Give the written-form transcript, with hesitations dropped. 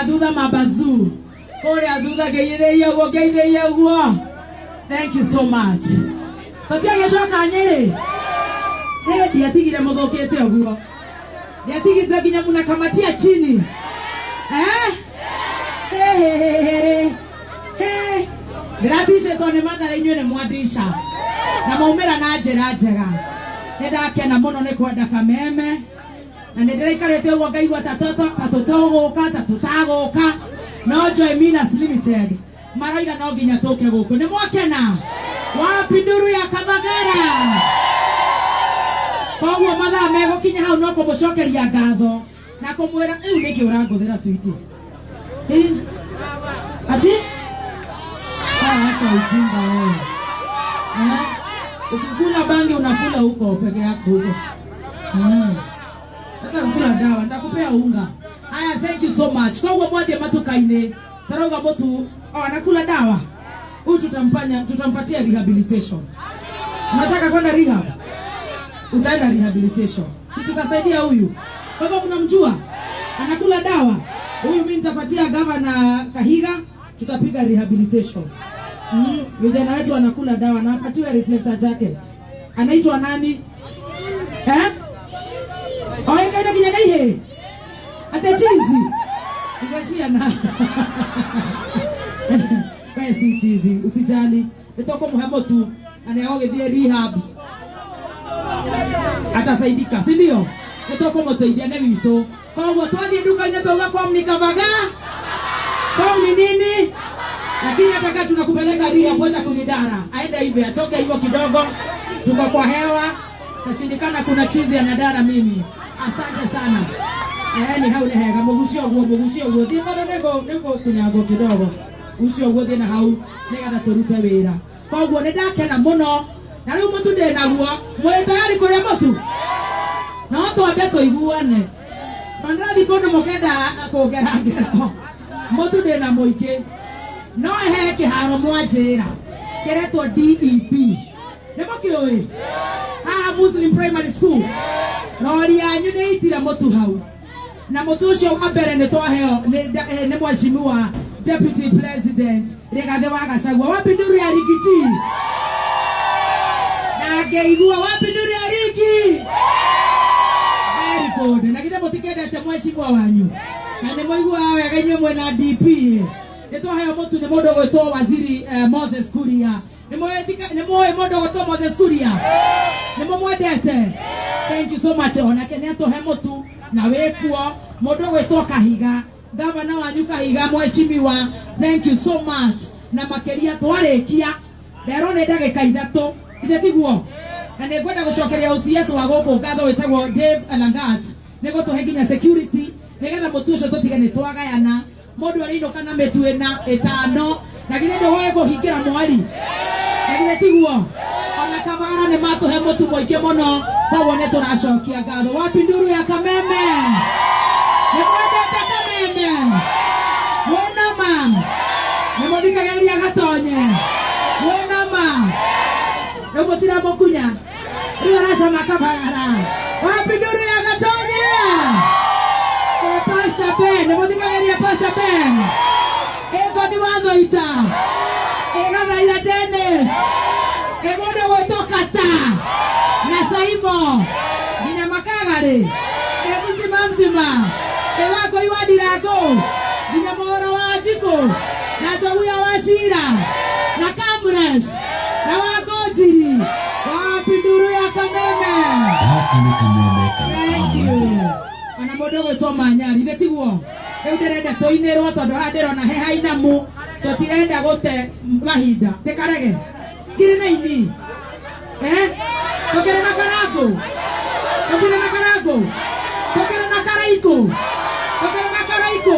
Kũrĩa thutha mabazuu. Kũrĩa thutha ngeithĩie ũguo, ngeithĩie ũguo. Thank you so much. Tũtiagĩcoka Nyĩrĩ. Hĩ, ndiatigire mũthũkĩte ũguo. Ndiatigire nginya mnakamatia chini. Eh? Hĩ, hĩ, hĩ, hĩ, hĩ. Ndĩraticĩtwo nĩ Mathare inyuĩ nĩ mwandica. Na maumĩra na njĩra njega. Nĩ ndakena mũno nĩ kwenda Kameme. Na nĩ ndĩraikarĩte ũguo ngaigua ta tũtũgũka ta tũtagũka. No Joy Minas Limited marauga no nginya tũke gũkũ. Nĩ mwakena? Wapi nduru ya Kabagara? Koguo mathaa megũkinya hau no kũmũcokeria ngatho na kũmwĩra rĩu nĩkĩ ũrangũthĩra switi? Eh? Ati? Ah, acha ujinga wewe. Eh? Ukikula bangi unakula huko peke yako huko. Eh. Hata kukula dawa nitakupea unga. Haya, thank you so much. Koguo mwathiĩ matuka-inĩ tarauga mũtu oh, anakula dawa huyu tutampanya tutampatia rehabilitation. Unataka kwenda rehab? Utaenda rehabilitation. Si tutasaidia huyu. Kwa hivyo mnamjua anakula dawa huyu, mimi nitapatia gavana Kahiga, tutapiga rehabilitation. Vijana wetu anakula dawa na apatiwe reflector jacket. Anaitwa nani? Eh? Oĩkaine nginya na ihĩĩ? Ate chizi. Igweciana. We si chizi, usijali. Nĩtũkũmũhe mũtu na nĩegũgĩthiĩ rehab. Atasaidika, si ndio? Nĩtũkũmũteithia nĩ witũ. Koguo twathiĩ nduka-inĩ twauga form ni Kavaga. Form ni nini? Lakini hata kama tunakupeleka rehab, wacha kunidara. Aende hivi, atoke hivyo kidogo. Tuko kwa hewa. Tashindikana kuna chizi anadara mimi. Asante sana. Eh, ni hau nĩ hega mũgucie ũguo mũgucie ũguo thiĩ tondũ nĩngũkunyangwo kidogo ucio ũguo thiĩ na hau nĩgetha tũrute wĩra koguo nĩ ndakena mũno na rĩu mũtu ndĩ naguo mwĩ tayari kũrĩa mũtu no twambe tũiguane tondũ ndĩrathiĩ kũndũ mũkenda kũngera ngero mũtu ndĩ na mũingĩ no he kĩharo mwanjĩra kĩretwo DEP nĩ mũkĩũĩ haha Muslim Primary School rori yanyu nĩ itire mũtu hau na mũtu ũcio wa mbere nĩ twaheo nĩ mheshimiwa Deputy President Rigathĩ wa Gachagua wapi nduru ya Rigiji na ngĩigua wapi nduru ya Rigi very good na githĩ mũtikendete mheshimiwa wanyu na nĩ mũiguaga wega inyuĩ mwĩna DP nĩ twaheo mũtu nĩ mũndũ ũgwĩtwo waziri Moses Kuria nĩ mũĩ mũndũ ũgwĩtwo Moses Kuria nĩ mũmwendete thank you so much onake nĩ atũhe mũtu na wĩkuo mũndũ ũgwĩtwo Kahiga gavana wanyu Kahiga mheshimiwa thank you so much na makĩria twarĩkia nderwo nĩ ndagĩka ithatũ ithe tiguo na nĩ ngwenda gũcokeria OCS wa gũkũ ngatho wĩtagwo Dave Langat nĩ gũtũhe nginya security nĩgetha mũtu ũcio tũtige nĩ twagayana mũndũ arĩinũka na mĩtu ĩna ĩtano na githĩ ndũhoe kũhingĩra mweri na githĩ tiguo ona Kabagara nĩ matũhe mũtu mũingĩ mũno koguo nĩ tũracokia ngatho wapi nduru ya Kameme nĩ mwendete Kameme mwĩna ma nĩ mũthikagĩrĩria Gatonye mwĩna ma rĩu mũtiramũkunya rĩu aracama Kabagara wapi nduru ya Gatonye Eh, Pastor Ben nĩ mũthikagĩrĩria Pastor Ben Ĩngoni wa Thoita Ĩgathaira Dennis Ĩ mũndũ gwĩtwo Kata na Saimo nginya Makagarĩ Ĩ mzima mzima Ĩ Wangũi wa Ndirangũ nginya Mũhoro wa Njikũ na Njoguya wa Cira na Kamresh na Wangũnjiri wapi nduru ya Kameme Gaka nĩ kameme karĩa Thank ka you. mwanya. Ona mũndũ ũgwĩtwo Manyari ithe tiguo rĩu ndĩrenda tũinĩrwo tondũ haha ndĩrona he hainamu tũtirenda gũte mahinda tĩkarege ngiri na ini eh tũkĩrĩ na karangũ tũkĩrĩ na karangũ tũkĩrĩ na karaikũ tũkĩrĩ na karaikũ